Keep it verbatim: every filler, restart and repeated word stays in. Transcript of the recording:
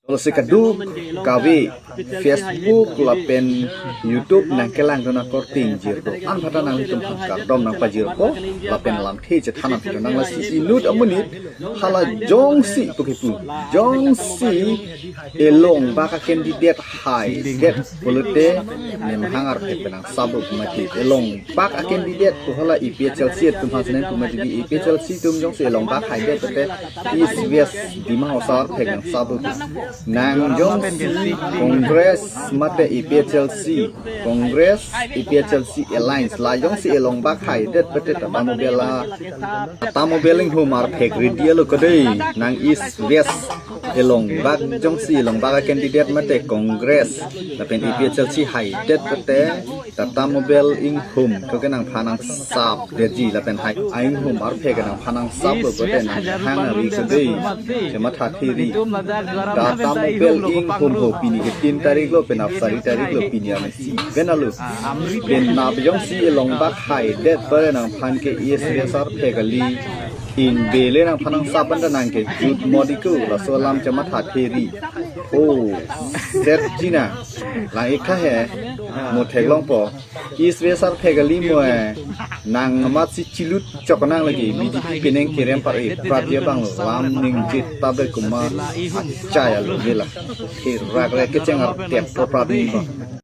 Lasi kadokave Facebook lapen YouTube nangkelangdun akorte ingjir do-an aphanta nanglitum aphan kardom nangpajirpo lapen lamthe chethan nangpajir nang. Lasi inut amonit hala jongsi pu kipu, jongsi elongbak a-candidate haidet pulote nemahang arphek pen nangsap pu mati. Elongbak a-candidate pu hala APHLC atum aphan si nang pu mati. APHLC atum jongsi elongbak haidet pulote East West Dima Hasao arphek nangsap pu. Nang jongsi Congress mate APHLC, Congress APHLC Alliance la jongsi elongbak haidet pulote Tata Mobile a, Tata Mobile inghum arphek ready alo kadei. Nang East West elongbak, jongsi elongbak a-candidate mate Congress lapen APHLC haidet pulote Tata Mobile inghum ke nangphan nangsap detji lapen hai a-inghum arphek nangphan nangsap lo pulote nanghang ari kadei. Chematha thiri. Tata Mobile inghum ho, pini ke tin tarik lo, penap sari tarik lo, pini amesi ven alo. Penap jongsi elongbak haidet pulote nangphan ke East West arphek kali, inbe le nangphan nangsap anta nang ke jut modi ko, laso alam chematha thiri. Oh, set jina. Lang-ik tha he, mo theklongpo. East West arphek kali mo e. Nang amat si chilut chok nang lagi, BJP penang kerem par e, prat ye bang lo, lam ningje tablet kuma, achai alo nila. Hirak re kecheng artep pro prat ni bang.